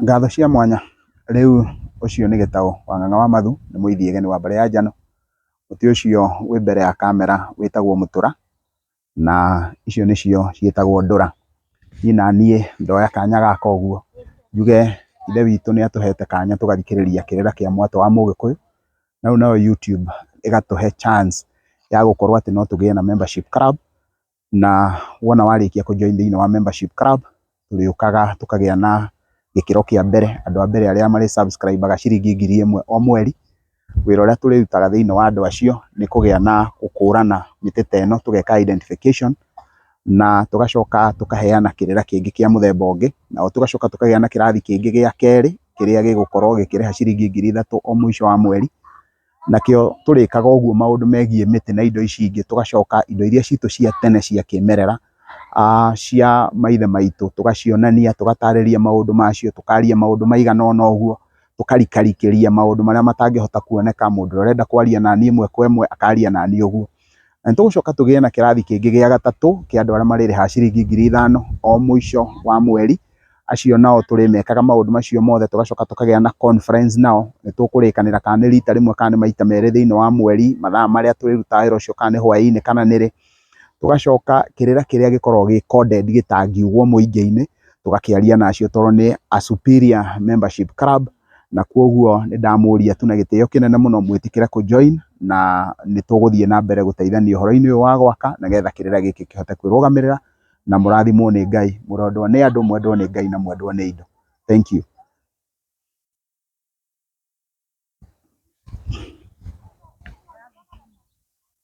Ngatho cia mwanya. Rĩu ũcio nĩ Gĩtaũ wa Ng'ang'a wa Mathu, nĩ mũithiĩgeni wa mbarĩ ya Njano. Mũtĩ ũcio wĩ mbere ya kamera wĩtagwo mũtũra, na icio nĩcio ciĩtagwo ndũra. Niĩ naniĩ ndoya kanya gaka ũguo, njuge Ithe witũ nĩ atũhete kanya tũgathikĩrĩria kĩrĩra kĩa mwatũ wa Mũgĩkũyũ, na rĩu nayo YouTube ĩgatũhe chance ya gũkorwo atĩ no tũgĩe na membership club, na wona warĩkia kũ join thĩinĩ wa membership club, tũrĩũkaga tũkagĩa na gĩkĩro kĩa mbere, andũ a mbere arĩa marĩ subscribe aga ciringi 1000 o mweri. Wĩra ũrĩa tũrĩrutaga thĩinĩ wa andũ acio nĩ kũgĩa na gũkũrana mĩtĩ ta ĩno, tũgeka identification, na tũgacoka tũkaheana kĩrĩra kĩngĩ kĩa mũthemba ũngĩ, nao tũgacoka tũkagĩa na kĩrathi kĩngĩ gĩa kerĩ, kĩrĩa gĩgũkorwo gĩkĩrĩha ciringi 3000 o mũico wa mweri. Nakĩo tũrĩkaga ũguo maũndũ megiĩ mĩtĩ na indo ici ingĩ, tũgacoka indo iria citũ cia tene cia kĩmerera, cia maithe maitũ, tũgacionania, tũgatarĩria maũndũ macio, tũkaria maũndũ maigana ũna ũguo, tũkarikarikĩria maũndũ marĩa matangĩhota kuoneka, mũndũ ũrĩa ũrenda kwaria naniĩ ĩmwe kwa ĩmwe akaria naniĩ ũguo. Na nĩ tũgũcoka tũgĩe na kĩrathi kĩngĩ gĩa gatatũ kĩa andũ arĩa marĩrĩhaga ciringi 5000 o mũico wa mweri. Acio nao tũrĩmekaga maũndũ macio mothe, tũgacoka tũkagĩa na conference nao, nĩ tũkũrĩkanĩra kana nĩ rita rĩmwe kana nĩ maita merĩ thĩinĩ wa mweri, mathaa marĩa tũrĩrutaga wĩra ũcio kana nĩ hwaĩ-inĩ kana nĩ rĩ. Tũgacoka kĩrĩra kĩrĩa gĩkoragwo gĩ coded gĩtangiugwo mũingĩ-inĩ, tũgakĩaria na acio tondũ nĩ a superior membership club, na koguo nĩ ndamũria tu na gĩtĩo kĩnene mũno mwĩtĩkĩre kũ join, na nĩ tũgũthiĩ na mbere gũteithania ũhoro-inĩ ũyũ wa gwaka, nĩgetha kĩrĩra gĩkĩ kĩhote kwĩrũgamĩrĩra, na mũrathimwo nĩ Ngai, mũrondwo nĩ andũ, mwendwo nĩ Ngai na mwendwo nĩ indo. Thank you.